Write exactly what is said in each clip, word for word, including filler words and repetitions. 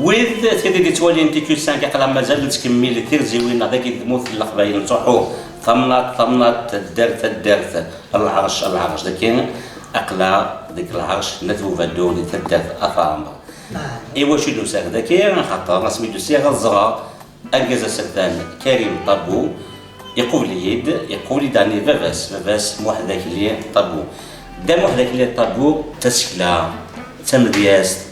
Wid tid i d-ittwalin T Q cinq, aql-aɣ mazal nettkemmil tiɣziwin-nneɣ dagi di tmurt n Leqbayel, nettruḥu tamnaḍt, tamnaḍt, taddart, taddart, lɛerc, lɛerc. Dagi aql-aɣ deg lɛerc n At Bubaddu di taddart At Ɛmer. I wacu i d-usiɣ dagi? Axaṭer asmi d-usiɣ ad ẓreɣ argaz asertan Karim Tabou, iqubel-iyi-d, iqubel-iyi-d ɛni baba-s, baba-s Muḥ Dakli Tabou. Dda Muḥ Dakli Tabou, d tasekla, d tamedyazt,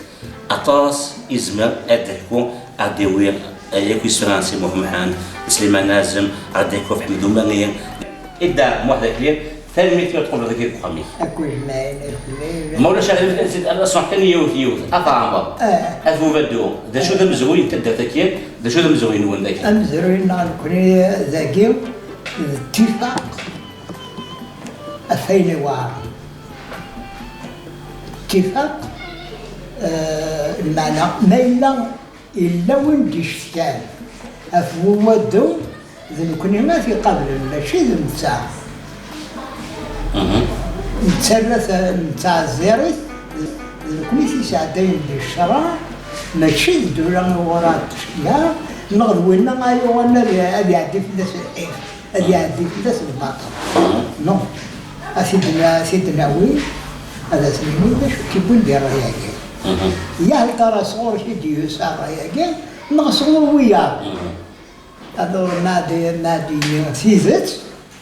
aṭas izmer ad d-iḥku, ad d-iwi yakk isefra n Si Muḥ Umḥend, Sliman Azem, ad d-iḥku ɣef Ḥmed Umani. I Dda Muḥ Dakli, tanemmirt imi tqubleḍ dagi deg uxxam-ik. Akked Maɛin, akked Maɛin. Ma ulac aɣilif, ad ṣuḥ kan yiwet, yiwet. At Ɛmer. Ah. At Bubaddu. D acu d amezruy n taddart-agi? D acu d amezruy-nwen dagi? Amezruy-nneɣ nekkni dagi d ttifaq ɣef wayen iweɛren. Ttifaq, eh, lmeɛna ma yella Yella win d-icetkan ɣef Bubaddu, d nekkni ad t-iqablen, mačči d netta. Mhm. Nettarra ta-, nettɛezzir-it, d nekkni i t-isɛeddayen di ccṛeɛ, mačči d ddula i ɣur-a tceggeɛ, neɣ d winna ay yuɣalen ad, ad iɛeddi fell-as lḥif. Ad iɛeddi fell-as lbaṭel. Non. Ad t-id-na-, ad t-id-nawi, ad as-nini d acu k-iwwin di ṛṛay-agi. Mhm. Yal ṭara sɣur-k i d-yusa ṛṛay-agi, neɣ sɣur wiyaḍ. Mhm. Ad ur-, ma ad, ma ad yini tidet,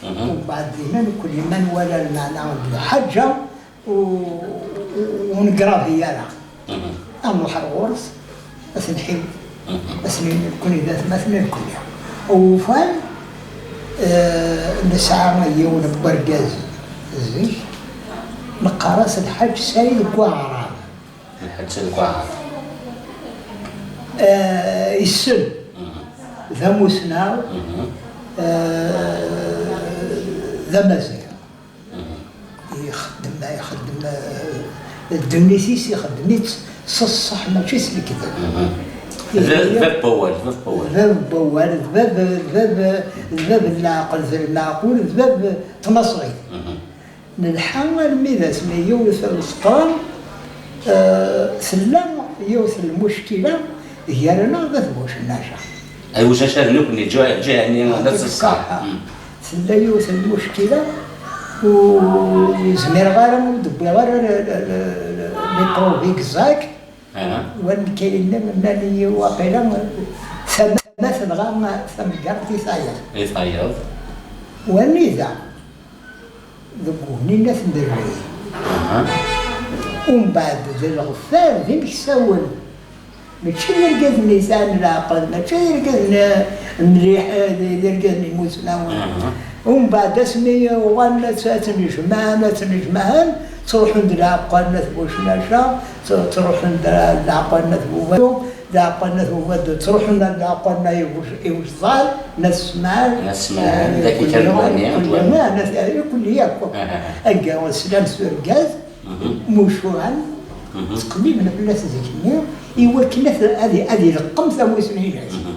mhm, umbeɛd dinna nekkni ma nwala lmeɛna d lḥaǧa, u-, u-, ur negrabi ara. Mhm. Ad nruḥ ar ɣur-s, ad t-nḥiwed. Mhm. Ad s-nini nekkni d atmaten nekkni. Ufan, eh, nesɛa yiwen n wergaz zik, neqqar-as Lḥaǧ Saɛid deg Waɛrab. Lḥaǧ Saɛid deg Waɛrab. Eh, yessen. Mhm. D amussnaw, mhm, eh, d amaziɣ. Mhm. Ixeddem, ixeddem, eh, ddunit-is ixeddem-itt s ṣṣeḥ, mačči s lekdeb. Mhm. Ihi, d bab n wawal, d bab n wawal. D bab n wawal, d bab, d bab, d bab n leɛqel, d lmeɛqul, d bab n tmaṣrit. Mhm. Nelḥa armi d asmi yiwet n lfeṭṭa, eh, tella yiwet n lmuckila gar-aneɣ d At Bucnaca. Ay Bucnaca d nekkni, ǧuɛ-, ǧiɛni, d ṣṣeḥ. Ṣṣeḥ. Mm. Tella yiwet n lmuckila, ur zmireɣ ara, ur d-wwiɣ ara le, le, le, le, les preuves exactes. Aha. Wan kayen nnan-iyi waqila tama-, tamat dɣa tameggaṛt i tayeḍ. I tayeḍ. Wanida? Deg ugni n At Mberrey. Aha. Umbeɛd d lɣeffar d imeksawen. Mačči d irgazen yesɛan leɛqel, mačči d irgazen, eh, mliḥ, eh, d, d irgazen imusnawen. Mhm. Umbeɛd asmi uɣalen ad, ad ten-jemɛen, ad ten-jemɛen, ttruḥun-d leɛqel n At Bucnaca, tt-, ttruḥun-d leɛqel n At Bubaddu, leɛqel n At Bubaddu, ttruḥun-d leɛqel n At Buc-, Iwejḍal, n At Smaɛel, n At Smaɛel, eh, d akk ikerbuɣen, kulli, kulli, eh, n At, eh, kulli akk. Aha. Anga slan s urgaz, mhm, mucuɛen, mhm, ttqelliben fell-as zik-nni, i wakken ad, ad, ad ileqqem tamusni-ines. Mhm.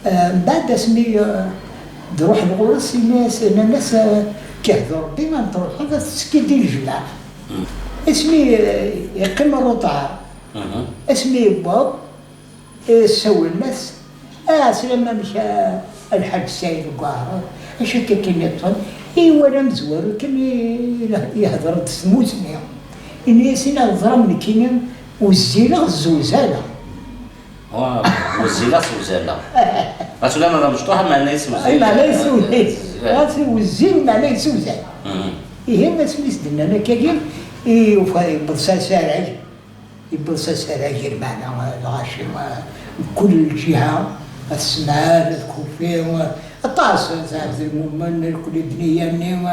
Eh, mbeɛd asmi, eh, d-ruḥen ɣur-s, ini-as, nnan-as, eh, "Kehdu Rebbi, ad n-truḥeḍ, ad tettekkiḍ di lejmaɛ." Mhm. Asmi, eh, yeqqim rruṭar, mhm, asmi yewweḍ, eh, ssawlen-as, "Ah, slam amek, a, a Lḥaǧ Saɛid deg Waɛrab, acu akka kan iṭṭfen?" Iwala amezwaru kan i, i, ihder-d s tmusni. Ini-as, "Ini ad ẓram nekkini, wezzileɣ, zzewzaleɣ." Wa, wezzileɣ s uzal-a. Ɣas ulamma d amecṭuḥ, meɛna yessewzal. Ay, meɛna yessewzal. Ɣas wezzil, meɛna yessewzal. Mhm. Ihi, asmi i s-d-nnan akkagi, i yufa yewweḍ s asarag, yewweḍ s asarag, lmeɛna, lɣaci, mkul lǧiha, At Smaɛel, At Kufi, aṭas, At Ɛebdelmumen, irkelli Dniya-nni,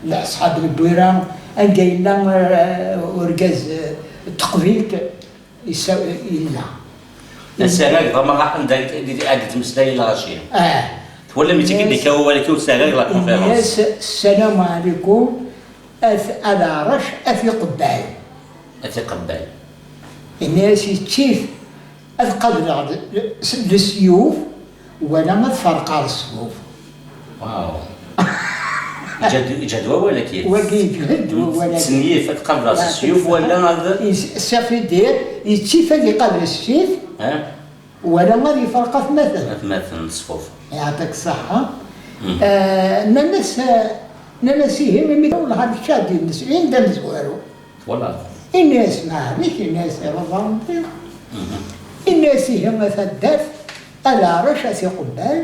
Leḥṣab Lbwira, anga yella, eh, urgaz, eh, n teqbilt, Yessa-, yella. Asarag d amaɣaḥ anda i d-, ad d-yettmeslay lɣaci. Ah. Twalam yettaki-d ikka wawal-agi usarag la conférence. Yes, ssalamu ɛlikum, at, ad aɛrac, at iqebbal. At iqebbal. Ini-as yettif ad qableɣ le-, le-, lesyuf, wala ad ferqeɣ leṣfuf. Wow. Yeǧǧa-d, yeǧǧa-d wawal-agi. Wagi yeǧǧa-d wawal-agi. Yettsenyif ad qabel s ssif wala ad... Is-, ssif idir, yettif ad iqabel s ssif, eh? Wala ad iferq atmaten. Atmaten ṣfuf. Yeɛṭik ṣṣeḥḥa. Mhm. Eh, nnan-as, eh, nnan-as ihi, imi d awel ɣer tcadin-nnes, anda amezwaru. Twalaḍ? Inna-yas, maɛlic, inna-yas, iruḍ Ṛebbi. Mhm. Inna-yas, ihi a taddart, a leɛrac, a tiqebbal,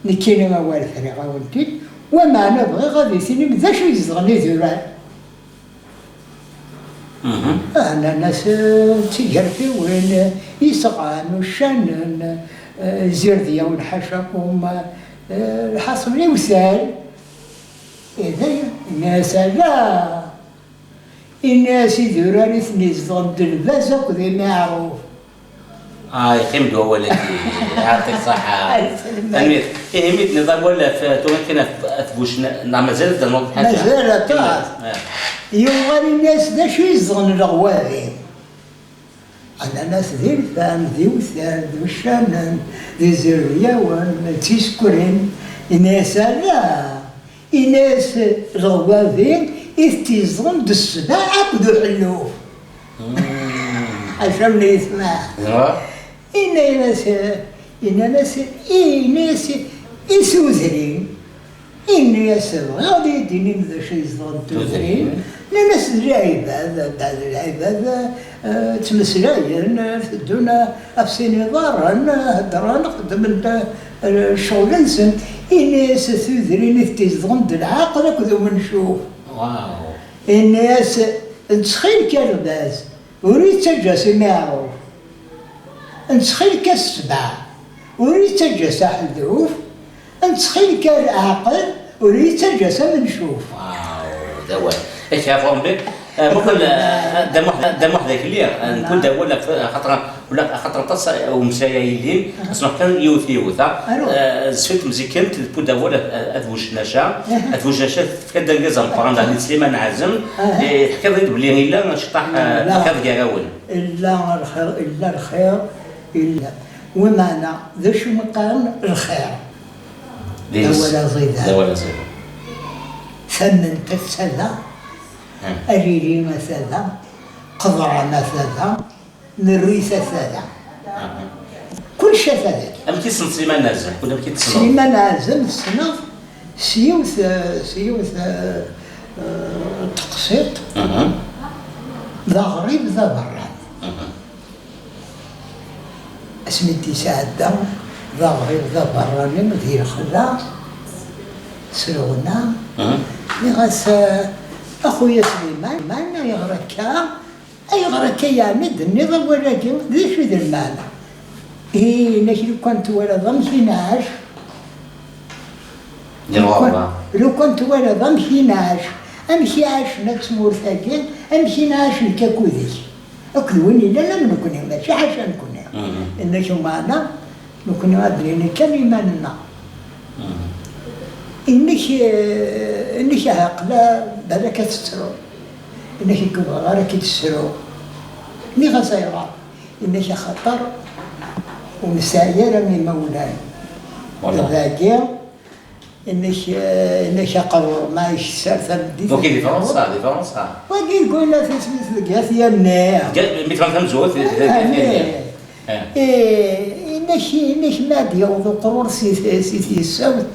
nekkini awal friɣ-awen-t-id, wameɛna bɣiɣ ad yi-tinim d acu i izedɣen idurar. Mhm. Ah, nnan-as, eh, d tigertiwin, eh, isɣan, uccanen, eh, zirdiyawen ḥacakum, eh, lḥaṣun iwtal. Eh, d aya, inna-yas, ala. Inna-yas, idurar i ten-izedɣen d lbaz akked imeɛruf. Ah, yeqqim-d wawal-agi. Yeɛṭik ṣṣeḥḥa. Ay, tanemmirt. Tanemmirt. Ihi mi d-tenniḍ awal ɣef, tura kan ɣef, ɣef Bucna, neɣ mazal ad d-ternuḍ ḥaǧa? Mazal aṭas. Ah. Yuɣal inna-yas, d acu i izedɣen leɣwabi? Ananas d ilfan, d iwtal, d uccanen, d iziryawen, d tisekrin. Inna-yas, ala. Inna-yas, leɣwabi i t-izedɣen d ssbeɛ akked uḥelluf. Mm. Ḥaca mmi yesmaɛ. Ẓra. Inna-yas, inna-yas, inna-yas i tudrin. Inna-yas, bɣiɣ ad iyi-d-tinim d acu i izedɣen tudrin. Tudrin. Nnan-as, d lɛibad, mbeɛd lɛibad, eh, ttmeslayen, eh, teddun, eh, ɣef sin iḍarren, eh, heddren, xeddmen, eh, ccɣel-nsen. Inna-yas, tudrin i t-izedɣen d lɛaqel akked umencuf. Wow. Inna-yas, ttxil-k a lbaz, ur ittaǧǧa s imeɛruf. Ttxil-k a ssbeɛ, ur ittaǧǧa s aḥelluf. Ttxil-k a leɛqel, ur ittaǧǧa s amencuf. Waw, d awal. Ak ɛfu Rebbi. Eh, muqel, eh, Dda Muḥ-, Dda Muḥ d akli, eh, newwi-d awal ɣef, xaṭer, wala, xaṭer aṭas, eh, umeslay ay yellin, asneɣ kan yiwet yiwet, ha. Aru. Eh, zfit mzikent, tewwi-d awal, eh, At Bucnaca. Aha. At Bucnaca, tefka-d argaz ameqqran, daɣen i Sliman Ɛazem. Aha. Eh, teḥkiḍ-id belli illa ciṭṭaḥ, eh, la. Teḥkiḍ gar-awen. Illa lxir, illa lxir, illa. Wameɛna, d acu mi qqaren lxir? D awal aẓidan. D awal aẓidan. Tamment atta da, hmm, Alili atta da, Qeḍran atta da, Merruyet atta da. Hmm. Kullec atta dagi. Amek i tessneḍ Sliman Ɛazem? Wala amek i t-tessneḍ? Sliman Ɛazem ssneɣ-t s yiwet, s yiwet, eh, eh, teqsiṭ. Hmm. D aɣrib d aberrani. Hmm. Asmi d-yesɛedda d aɣrib d aberrani di lexla s lɣna, mhm, nniɣ-as, eh, a xuya Sliman, man ayɣer akka, ayɣer akka yeɛni d-tenniḍ awal-agi, d acu i d lmeɛna? Ih, inak lukan twalaḍ amek i nɛac, lukan, lukan twalaḍ amek i nɛac, amek i ɛacen at tmurt-agi, amek i nɛac nekk akked-k. Akked win yellan am nekni, mačči ḥaca nekni. Mhm. Inek umeɛna, nekni ad d-nini kan iman-nneɣ. Mhm. Inek, eh, inek aɛeqla balak ad tettru. Inek i yebɣa ara k-id-ssru. Nniɣ-as ayɣer? Inek axaṭer ur nesɛi ara imawlan. Voilà. Dagi, Inek, eh, inek aqerru, ma ikessar tameddit. Donc, di Fransa, di Fransa. Wagi deg wayla tisem-is deg At Yanni. Deg, mi tebɣa tamezwarut, di, di, di, di, eh. Eh, inek, inek ma ad yaweḍ uqrur si, si tyessawt,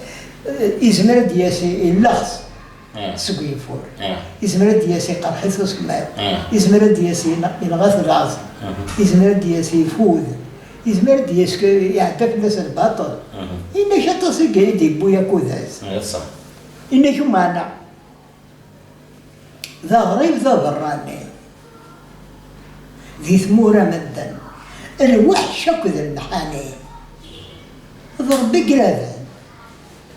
eh, izmer ad d-yas i, i lleɣs, eh, seg uyeffur. Eh. Izmer ad d-yas iqerḥ-it usemmiḍ. Eh. Izmer ad d-yas i, inɣa-t laẓ. Mhm. Izmer ad d-yas ifud. Izmer ad d-yas, iɛedda fell-as lbaṭel. Mhm. Inek aṭas i d-yewwi akud-as. Inek umeɛna. D aɣrib d aberrani. Di tmura medden. Lweḥc akked lemḥani. D Rebbi i iraden.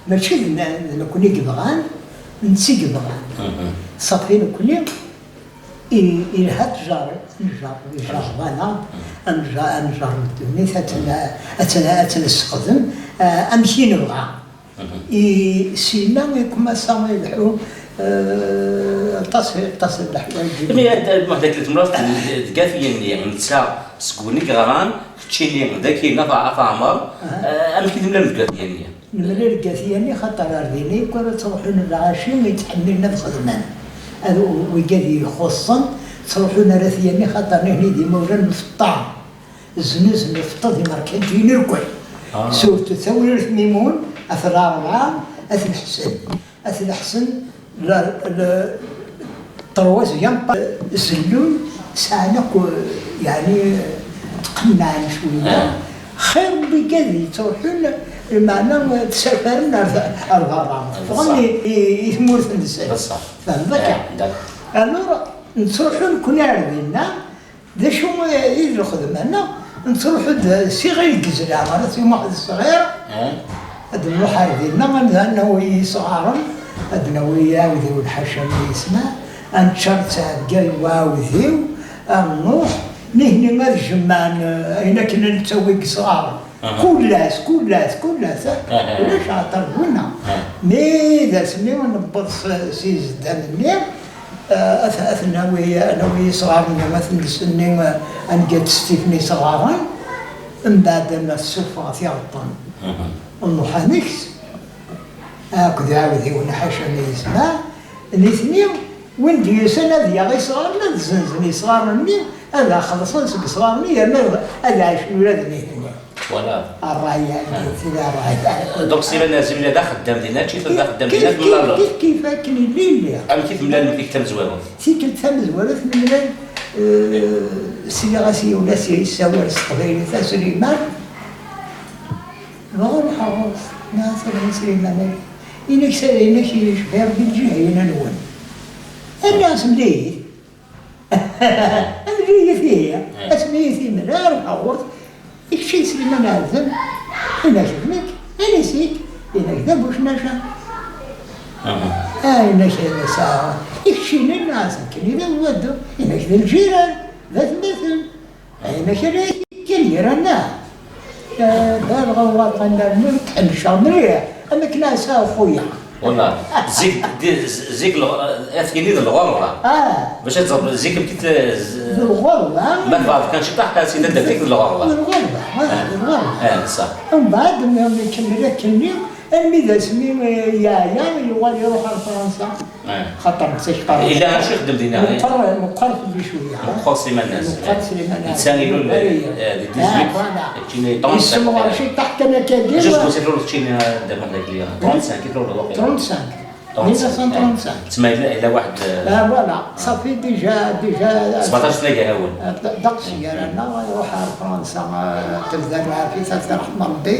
Mačči d ne-, d nekni i yebɣan, d netta i yebɣan. Mhm. Ṣafi nekni, i-, ilha tjar-, njar, ijerreb-aneɣ, ad nja-, ad njerreb ddunit, ad tt-, ad tt-, ad tt-nesseqdem, eh, amek i nebɣa. Mhm. I sina i kumasa ileḥḥu, eh, aṭas, aṭas n leḥwayeǧ. Imi ad, ad muḥ dak temraḍ deg At Yanni, netta seg win i yeɣran, keččini dagi neɣ At Ɛmer, aha, eh, amek i temlam deg At Yanni? Nemlal deg At Yanni, xaṭer ar dinna yakk ara ttruḥun lɛaci i ttḥemmilen ad xedmen. Ad, wigad i ixuṣṣen, ttruḥun ar At Yanni, xaṭer nitni d imawlan n lfeṭṭa. Zzenuz n lfeṭṭa d imerkantiyen irkul. Ah. Surtout Tawrirt Mimun, At Larebɛa, At Leḥsen. At Leḥsen, la, la, troisième pa-, zellun, sɛan akk, yeɛni, tqennɛen cwiya. Ah. Xir n wigad yettruḥun, lmeɛna ttsafaren ar, ar berra. Ffɣen i, i, i tmurt-nsen. Tfehmeḍ akka? Ah, d'accord. Alors, nettruḥu nekkni ar dinna, d acu i d lxedma-nneɣ? Nettruḥu-d si Ɣil Gezla ɣer At Muḥ Ṣṣɣir, ad nruḥ ar dinna, ad nawi isɣaren, ad nawi iɛawdiwen ḥaca ma yesma, ad neččar ttɛebga i uɛawdiw, ad nruḥ, nihni ad jemɛen, eh, ayen akken ad nettawi deg isɣaren. Aha. Kul ass, kul ass, kul ass, eh? Aha. Ulac aɛeṭṭar n winna. Aha. Mi d asmi newweḍ s, s izeddan-nni, eh, ad, ad nawi, ad nawi isɣaren-nni, ad ten-nsenni, eh, ad nǧǧ testift n isɣaren, mbeɛd ad nessufeɣ tiɣeṭṭen. Aha. Nruḥ ad neks, akked iɛawdiwen ḥaca ma yesma, nitni win d-yusan ad yaɣ isɣaren, ad zzenzen isɣaren-nni, ad xellṣen seg isɣaren-nni, yerna ad ɛicen ula d nitni. Voilà. Ṛṛay-agi, sidi ṛṛay. Donc, Sliman Azem yella d axeddam dinna, mačči d axeddam dinna, kif, temlaleḍ. Kif, kif akken yella, yella. Amek i temlalem tikkelt tamezwarut? Tikkelt tamezwarut, nemlal, eh, sliɣ-as i yiwen ass yessawal s teqbaylit, a Sliman. Dɣa ruḥeɣ ɣur-s, nniɣ-as: "A Sliman, inek s-, inek yecba Rebbi lǧiha-ina-nwen." Nniɣ-as: "Mel-iyi-t." Mel-iyi-t, ihi. Asmi i t-imla, ruḥeɣ ɣur-s: "I kečč a Sliman Ɛazem?" Inek: "D nekk." "Anis-ik?" Inek: "D abucnaca." Aha. "Ah," inek, "a Sliman, i keččini?" Nniɣ-as: "Nekkini d Awaddu." Inek: "D lǧiran, d atmaten." Ayen akal, akal gar-aneɣ. Eh, dɣa uɣaleɣ ad nernu tḥemceɣ mliḥ, am akken ɛasaɣ xuya. Wala, zik, di, zik, ad tini d lɣerba. Ah. Bac ad tẓer zik, amek i t-, d lɣerba. Ma tebɛed kan ciṭaḥ, ad tini d lɣerba. D lɣerba, ah, d lɣerba. Ah, ṣṣeḥ. Umbeɛd, mi, mi nkemmel akkenni, armi d asmi, eh, yeɛya, yuɣal iruḥ ar Fransa. Eh. Xaṭer netta yextar. Yella acu ixeddem dinna? Meqqer, meqqer fell-i cwiya. Meqqer Sliman Ɛazem. Meqqer Sliman Ɛazem. Netta ilul, eh, di dix-huit, voilà. Keččini trente-cinq. Yessemɣer ciṭaḥ kan akkagi. Juste, wa- vous êtes le keččini, eh, d ameḥdagli, trente-cinq i tluleḍ waqila. Trente-cinq. Trente-cinq. Mille neuf cent trente-cinq. Tma yella, yella waḥed, eh, ah, voilà. Ṣafi déjà, déjà. Sebɛṭac sna gar-awen. Eh, d-, ddeqs gar-aneɣ, iruḥ ar Fransa, eh, tebda lɛafit, ad t-iṛḥem Ṛebbi.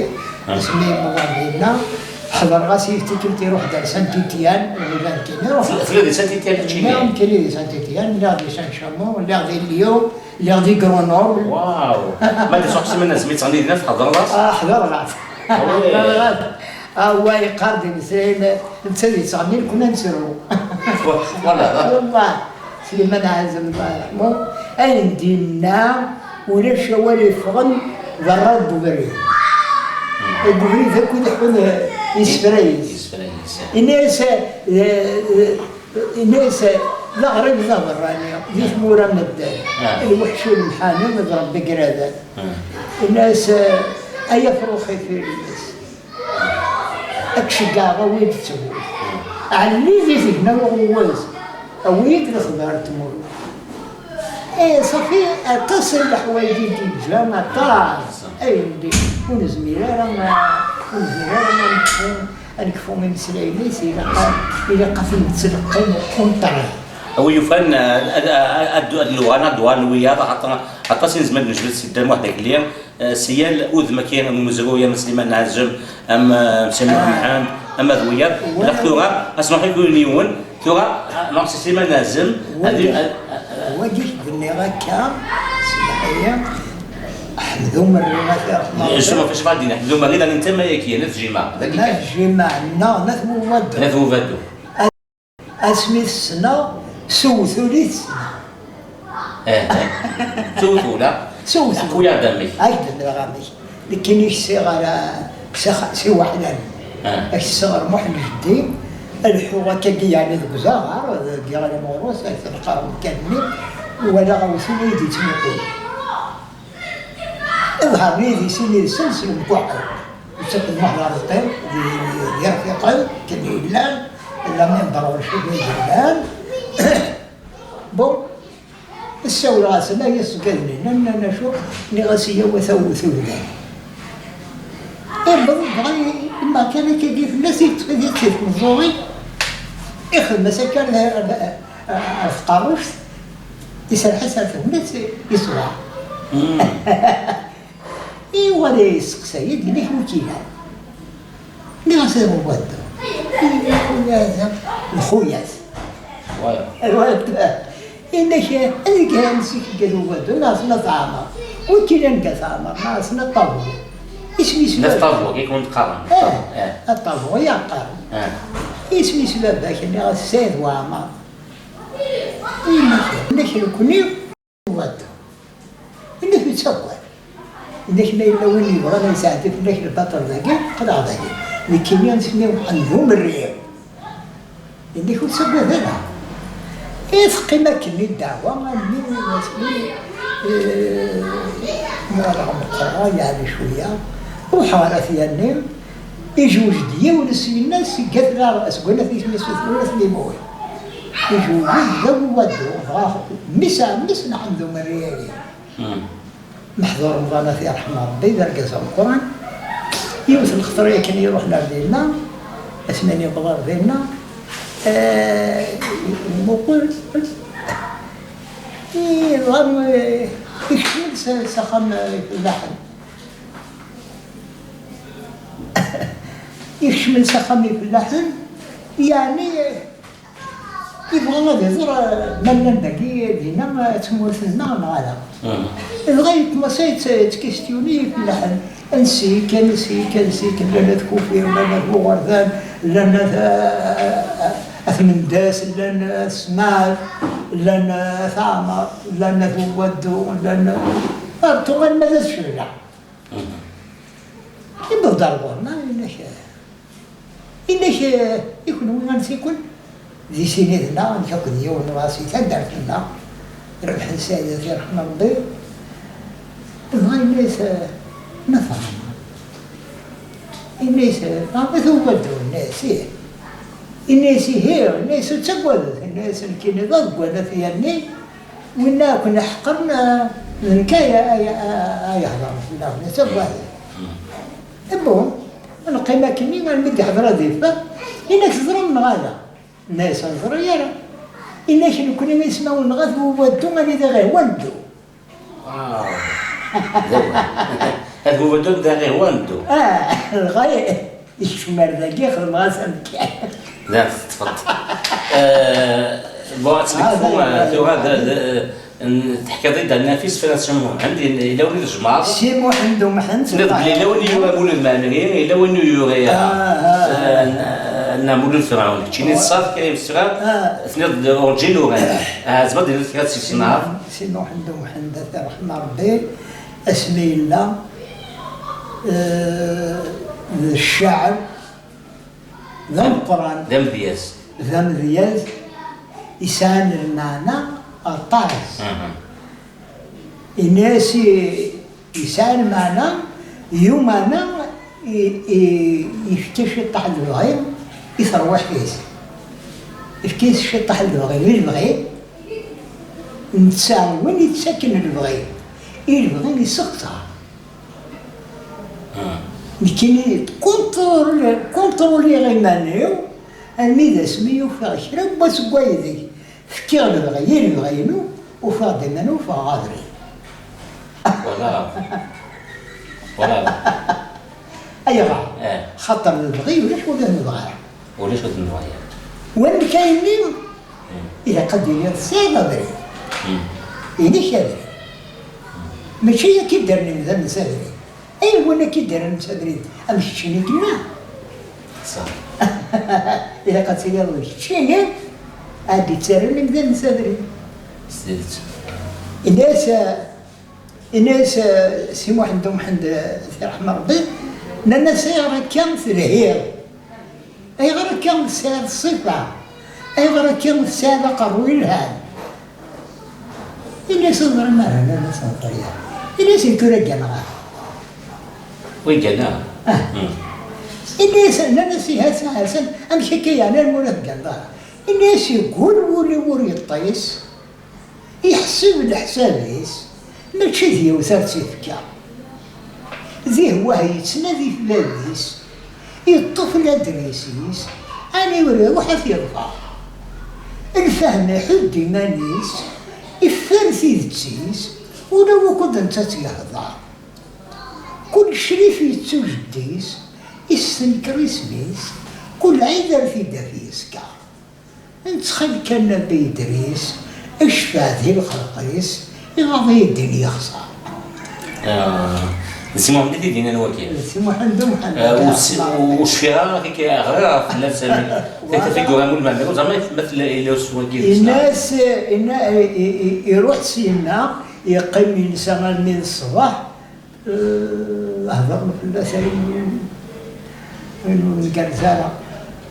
Ah. Asmi yemmut dinna, ḥeḍreɣ-as i tikkelt iruḥ-d ar Saint-Étienne, iban kan iruḥ. Tella di Saint-Étienne keččini? Lliɣ nekkini di Saint-Étienne, lliɣ di Saint-Chamond, lliɣ di Lyon, lliɣ di Grenoble. Waw! Ma d-tṛuḥ Sliman Ɛazem i teɣni dinna, tḥeḍreḍ-as? Ah, ḥeḍreɣ-as. Ah, oui. Ḥeḍreɣ-as. Ah, wa yeqqar-d imeslayen, netta di teɣni, nekkni ad nettru. Voilà. Wallah. Sliman Ɛazem, Allah yerḥmu, ayen d-yenna, ulac awal yeffɣen, berra deg ubrid. Deg ubrid akk i leḥḥun, eh, isefra-is. Isefra-is, eh. Ini-as, eh, eh, ini-as, eh, d aɣrib d aberrani, di tmura n medden. Ah. Lweḥc u lemḥani d Rebbi gradan. Ah. Ini-as, eh, ay afrux ifir-ines. Ad k-ceggɛeɣ, awi-d ttbut. Ɛelli di tegna uɣewwaz, awi-d lexbar n tmurt. Eh, ṣafi, aṭas n leḥwayeǧ i d-yeǧǧa, aṭas. Ayen di, ur nezmir ara, ur nezmir ara ad nekfu, ad nekfu imeslayen-is, ilaq, ilaq ad ten-nettleqqim au contraire. A wi yufan, ad, ad, ad, ad luɣan, ad uɣalen wiyaḍ, axaṭer aṭas i nezmer ad nejbed si Dda Muḥ Dagli, eh, si yal udem-agi n umezruy, am Sliman Ɛazem, am, eh, Sami Mḥend, ama d wiyaḍ. Ilaq tura, ad s-nruḥ i yiwen yiwen, tura, ah, nruḥ si Sliman Ɛazem, ad, wagi, ad, wagi k-d-nniɣ akka, semmeḥ-iyi, Ḥmed Umerri, ad t-iṛḥem Ṛebbi. Justement, fac ɣa d-ini, Ḥmed Umerri, d ayen n tama-agi, n At Jima, d akken kan. N At Jima, neɣ n At Mubaddu. N At Mubaddu. Asmi t-ssneɣ, s uwtul i t-ssneɣ. Eh, eh. S uwtul, ah? S uwtul. Ḥku-yaɣ-d amek. Ad k-d-nniɣ amek. Nekkini ksiɣ ɣer, ksiɣ si Waḥlan. Ah. Ksiɣ ɣer Muḥend Jeddi, ad lḥuɣ akkagi, yeɛni deg uzaɣar, deg yiɣil ɣur-s, ad t-lqaɣ umkan-nni, walaɣ awtul i yi-d-yettmuqul. Iḍharen-nni di sin yid-sen s lemkuḥel. Akked Muḥend Arezqi, d, d irfiqen, akken yellan, la membre ur cwi yellan. Bon, ssawleɣ-asen, ay iṣeggaden-nni, nnan acu? Nniɣ-as, iyyaw a tawwet uglan. Iwweḍ, dɣa imma kan akkagi fell-as, yeṭṭef-it-id si tmeẓẓuɣin, ixdem-as akka ar, ar, ar, ar tqerruct, iserreḥ-as ar tegnit, yeswa. Iwala yesteqsa-yi-d, yella kra n wakila. Nniɣ-as, a Wadda, lxuyat. Voilà. Wadda. Inna-k, azekka-nni deg Wadda, neɣ s Nna Teɛmer. Wi k-ilan deg At Ɛmer, neɣ s Nna Ṭabu. Isem-is Nna Ṭabu, i wen-qqaren. Eh, Ṭabu, eh. A Ṭabu, i aɣ-qqaren. Eh. Isem-is baba-k, nniɣ-as Saɛid Waɛmer. Inna-k, inna-k nekkni, Wadda. Inna-k ur ttagad. Inna-k ma yella win yebɣan ad yesɛeddi fell-ak lbaṭel dagi, qqel-aɣ dagi. Nekkini isem-iw Ḥemdu Merri. Inna-k ur ttagad ara. I teqqim akken i ddeɛwa, almi wasmi, eh, neɣ meqqreɣ, yeɛni cwiya, ruḥeɣ ɣer At Yanni, ijewwej-d yiwen syenna seg At Lar-, seg Wanat Isem-is At Limun. Ijewwej-d d awaddu, dɣa mmi-s ɛemmi-s n Ḥemdu Merri-agi. Meḥdu Remḍan, ad t-yerḥem Ṛebbi, d argaz ameqqran. Yiwet n lxeṭra yakan i iruḥen ar dinna, asmi yewweḍ ar dinna, eh, imuqel, iḍan, eh, ikcem-d s, s axxam, eh, ifellaḥen. Ikcem-d s axxam ifellaḥen, yeɛni, eh, Yebɣa ad iẓer, eh, ma llan dagi dinna, eh, tmurt-nneɣ neɣ ala. Dɣa yeṭṭmasa yett-, yettkistyuni fell-aɣ. Ansi-k, ansi-k, ansi-k? Llan At Kufir, llan At Buɣerdan, llan At, eh, At Mendas, llan At Smaɛel, llan At Ɛmer, llan At Uwaddu, llan, ar tuɣal ma d At Cebla. Yewweḍ-d ar ɣur-neɣ, yenna-k, yenna-k, eh, i kenwi ansi-ken? Di sin idna, nekk akked yiwen ɣer si taddart-nneɣ, Rabeḥ Saɛid, ad t-yerḥem Rebbi. Dɣa yenna-yas, eh, Nna Faḍma. Yenna-yas, eh, Faḍma tugaddu, yenna-yas, ih. Yenna-yas, ihi, yenna-yas, ur ttagadet, yenna-yas, nekkini d aḍeggal At Yanni, winna akk neḥqer, eh, d nekk ay, ay, ay, ay heḍren fell-awen, ur ttagadet. Bon, neqqim akkenni armi d-iḥḍer ad iffeɣ, yenna-k teẓram neɣ ala? Yenna-yas ur neẓri ara. Yenna-k nekkni ismawen-nneɣ At Buwaddu, anida ɣer Wandu. Wow. D awal. At Buwaddu, anida ɣer Wandu. Ah, lɣaya. Yekcem ar dagi, xedmeɣ-as amkan. Da teṭṭfeḍ. Eh, bon, ad tnekfu, ah, eh, tura d, d, n-, teḥkiḍ-id Nafis Fras Muḥend, yella win i tjemɛeḍ? Si Muḥend Umḥend, tenniḍ belli yella win yura Mulud Mɛemmri, yella win yura, ah, ah, eh, n-, n-, Mulud Ferɛun. Keččini tesɛiḍ kra n yisefra, ah, tenniḍ-d urǧin uran. Ah, tzemreḍ d-tiniḍ kra n yisefra? Si Muḥend Umḥend, ad t-yerḥem Rebbi, asmi yella, eh, d ccaɛer, d ameqqran. D amedyaz. D amedyaz, yesɛan lmeɛna aṭas. Mhm. Ini-as i, yesɛa lmeɛna, yumeɛna, i, i, yefka ciṭṭaḥ n lebɣi i terwiḥt-is. Yefka-yas ciṭṭaḥ n lebɣi, i lebɣi, netta win yettaken lebɣi, i lebɣi yesseqṭer. Nekkini, kunṭrul-, kunṭruliɣ iman-iw, armi d asmi ufiɣ kra n wass n waydeg fkiɣ lebɣi i lebɣi-inu, ufiɣ-d iman-iw ffɣeɣ abrid. Voilà. Voilà. Ayɣer? Eh. Xaṭer lebɣi ulac ula d lebɣi ara. Ulac ur d-nebɣi ara. Wamek ayenni, ilaq ad d-tiniḍ tesɛiḍ abrid. Mm. Inek abrid. Mačči akka i d-rren imdanen s abrid. Ayen win akka i d-rren s abrid, am keččini kenna. Ṣṣeḥ. Ilaq ad tiniḍ d keččini ad d-ittarran imdanen s abrid. S tidet. Ini-as, ini-as, Si Muḥend Umḥend, ad t-yerḥem Rebbi, nnan-as, ayɣer akka telhiḍ? Ayɣer akka tesɛiḍ ṣṣifa? Ayɣer akka tesɛiḍ aqerru yelhan? Ini-as ur ẓriɣ ara, nnan-as ur ẓriɣ ara. Ini-as nekk ur gganeɣ ara. Ur gganeɣ? Ini-as, nnan-as, ihi, a Ḥasan, amek akka yeɛni armi ur tgaleḍ ara? Ini-as, yeggul wul-iw ur yeṭṭis, yeḥseb leḥsab-is, mačči d yiwet ara tt-ifka. Dih wah yettnadi f bab-is, yeṭṭef ladris-is, ɛni ur iruḥ ad t-yeḍfer? Lfahem iḥudd iman-is, iffer tidet-is, ula wukud netta tt-yehḍer. Kul crif yettu jeddi-s, istenker isem-is, kul ɛid ar t-id-af yezger. Nettxil kan a Bba Idris, icfeɛ di lxelq-is, iɣaḍ-iyi ddin yexṣer. Ah, d Si Muḥend i t-id-yennan wagi. D Si Muḥend u Muḥend. Ah, ur s-, ur cfiɣ ara, ɣriɣ fell-as, ah, tafeggur am ulmend, ur ẓriɣ ma, ma tella, yella s wagi d Islam. Ini-as, ini-, i, i, i, iruḥ syenna, yeqqim yensa almi d ṣṣbeḥ, eh, heddren fell-as ayen, ayen ur ngerrez ara.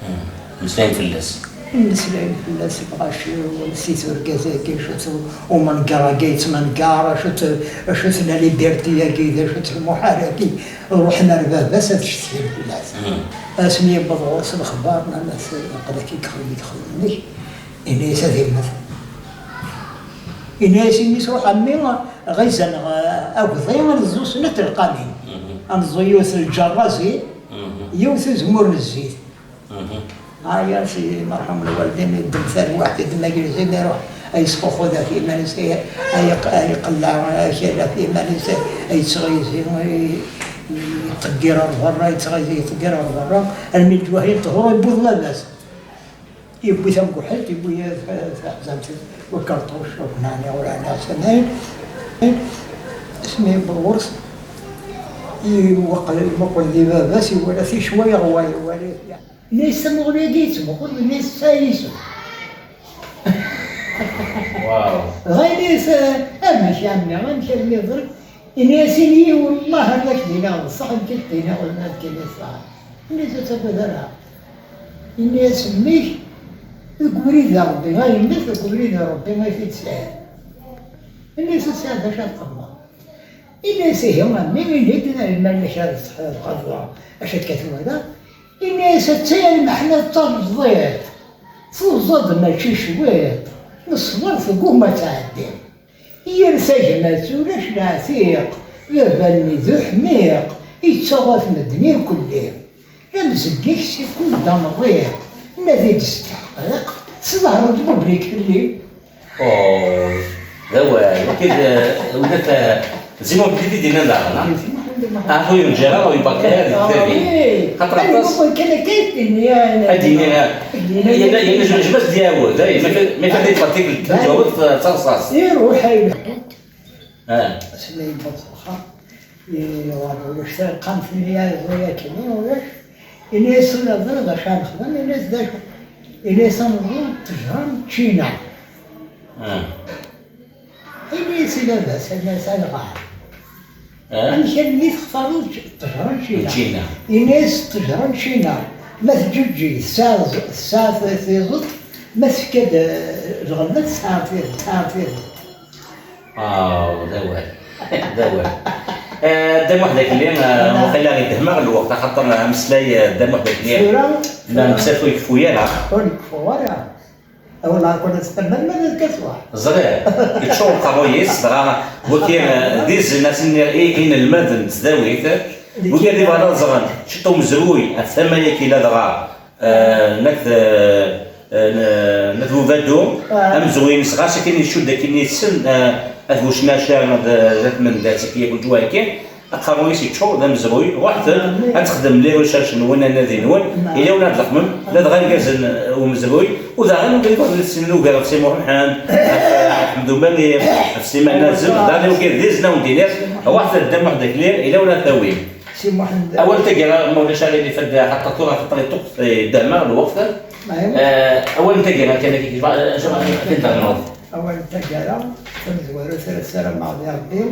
Hmm. Mmeslayen fell-as. Mmeslayen fell-as, bɣa acu, si turgaz-agi, acu-tt umengar-agi yettmengar, acu-tt, acu-tt la liberté-agi, d acu-tt lmuḥal-agi, ruḥen ar baba-s ad cetkin fell-as. Hmm. Asmi yewweḍ ɣur-s lexbar, nnan-as, aql-ak i yexdem, i yexdem-ik, ini-as ad immet. Ini-as i mmi-s, ruḥ a mmi, ɣiz-aneɣ agḍi, ad neẓẓu snat telqamin. Mhm. Ad neẓẓu yiwet lǧerrazi, mhm, yiwet uzemmur n zzit. Mhm. Aya si merḥum lwaldin, yeddem tarwiḥt, yeddem agrizim, iruḥ, ay yesququd ɣef yiman-is, ay, ay yeq-, ay iqelleɛ akal ɣef yiman-is, ay yettɣizi, ay yeṭṭeggir ar berra, yettɣizi, yeṭṭeggir ar berra, armi leǧwahi n ṭhur, yewweḍ baba-s. Yewwi tamguḥelt, yewwi ta-, taḥzamt, yewwi karṭuc, ur neɛni, ur ɛniɣ sanayen. Asmi yewweḍ ɣur-s, imuqel, imuqel di baba-s, iwala ticwa yeɣwa, iwala. Ini-as tamuɣli-agi yettmuqul, ini-as tesɛa yisem. Wow. Dɣa ini-as, amek a mmi, amek armi yeḍra? Ini-as, ini-yi, wellah ad ak-d-iniɣ d ṣṣeḥ, nekk ad k-d-iniɣ, wala ad k-iniɣ ṣṣeḥ. Ini-as, ur ttagad ara. Ini-as, mmi-k, deg ubrid n Ṛebbi ay yemmet, deg ubrid n Ṛebbi ay t-id-sɛiɣ. Ini-as, ur sɛiɣ d acu ad xedmeɣ. Ini-as, ihi a mmi, ini-d, ma yella kra tqadreḍ, acu akka twala? Ini-as, atta ya lmeḥna d tabẓiḍt, tuẓad mačči cwiṭ, neṣber teguma ad tɛeddi. Yir tagmat ulac leɛtiq, baba-nni d uḥmiq, yettaɣ-at medden irkelli. D amzegg-ik si kul d amḍiq, nadi-d s teḥqiq, tesḍehreḍ publik fell-i. Oh, d awal. Wagi d, ula d Zimu Bdidi d-yennan daɣen, ha? Ahat ur yenǧi ara, ur ibarka ara deg kitabi. Xaṭer aṭas. Ad d-yini, yerna, yerna jmaɛ ad d-yawed, ay, ma fa-, ma fad iṭaṭik n tmejhut d taṣaṣt. Iruḥ, ay. Ah. Asmi yewweḍ s axxam, yuɣal ulac tarqamt-nni, iẓri akken, ulac. Ini-as, ur neẓri d acu ara nexdem, ini-as d acu. Ini-as, ad neẓru ṭṭejra n ččina. Ah. Ini-as i baba-s, a baba-s, ayɣer? Ah. Amek almi textareḍ ṭṭejra n ččina? N ččina. Ini-as ṭṭejra n ččina, ma teǧǧuǧǧeg, tesɛa, tesɛa tiẓeṭ, ma tefka-d, eh, lɣella, tesɛa tiẓeṭ, tesɛa tiẓeṭ. Ah, d awal. D awal. Eh, Dda Muḥ Akli, eh, waqila idehmeɣ lweqt, axaṭer ameslay, eh, Dda Muḥ Akli. Tura, ma tura. Ameslay ur ikeffu ara. Ur ikeffu ara. Awal ɣer kuna teqqel, ma, ma d lkatwa. Ẓriɣ, yeččur uqerruy-is, dɣa wagi, eh, d izen, ad s-nniɣ, i, inelmaden n tesdawit, wagi ad ibɣan ad ẓren, ciṭ umezruy, ɣef tama-agi ladɣa, eh, n At, eh, eh, n, n At Bubaddu, ah, amezruy-ines, ɣas akken icudd akken yessen, eh, At Bucnaca, d, d At Mendat, akken yakk leǧwayeh-agi, aqerruy-is yeččur d amezruy, ruḥet ad texdem les recherches-nwen, anadi-nwen, yella win ad tleqmem, ladɣa irgazen, eh, umezruy, u daɣen wid ibɣan ad ssinen ugar ɣef Si Muḥ Mḥend, ɣef, eh, Ḥmed Umani, ɣef Sliman Azem, daɣen wagi d izen ad wen-d-iniɣ, ruḥet ar Dda Muḥ Akli, yella win ad tawim. Si Muḥend. Awal n taggara, ma ulac aɣilif, ad, xaṭer tura, xaṭer iṭuq, eh, ddehma, lweqt. Eh, awal n taggara kan, akka, acu, acu, acu, acu, awal n taggara, tamezwarut ara ssarameɣ di Ṛebbi,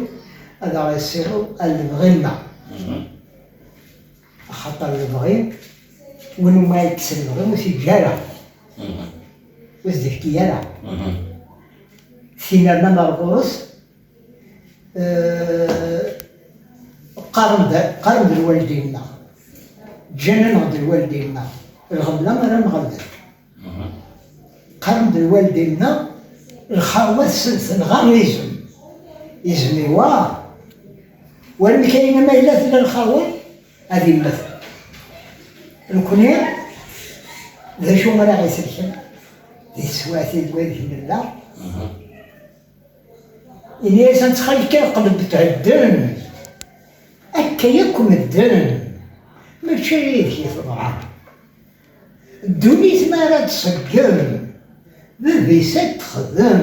ad aɣ-yessiweḍ ar lebɣi-nneɣ. Mhm. Axaṭer lebɣi, win umi yekkes lebɣi, ur t-yeǧǧi ara. Mhm. Ur s-d-yefki ara. Mhm. Tin rnan ɣer ɣur-s, eh, qqaren-d, qqaren-d lwaldin-nneɣ. Ǧǧan-aneɣ-d lwaldin-nneɣ, lɣella ara nɣellet. Qqaren-d lwaldin-nneɣ, lxawa s-, tenɣa izem. Izem iwa. War nekk ayen ma yella tella lxawa, ad immet. Nekni, d acu ara ɣ-iselken di teswiɛt i deg wadeg nella? Ini-asen ttxil-k, qleb thedden. Akka yakk medden, mačči yid-k i teḍra. Ddunit mi ara d-tṣeggem, bab-is ad texdem,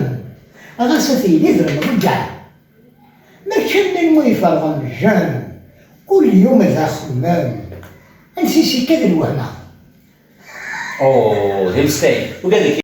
ɣas ad t-yili d lmeḍǧeɛ. Mačči am melmi yefreɣ mejjan, kul yum d axemmem. Ansi s-ikka d lwehma? Oh, d imsay. Ugad-ik.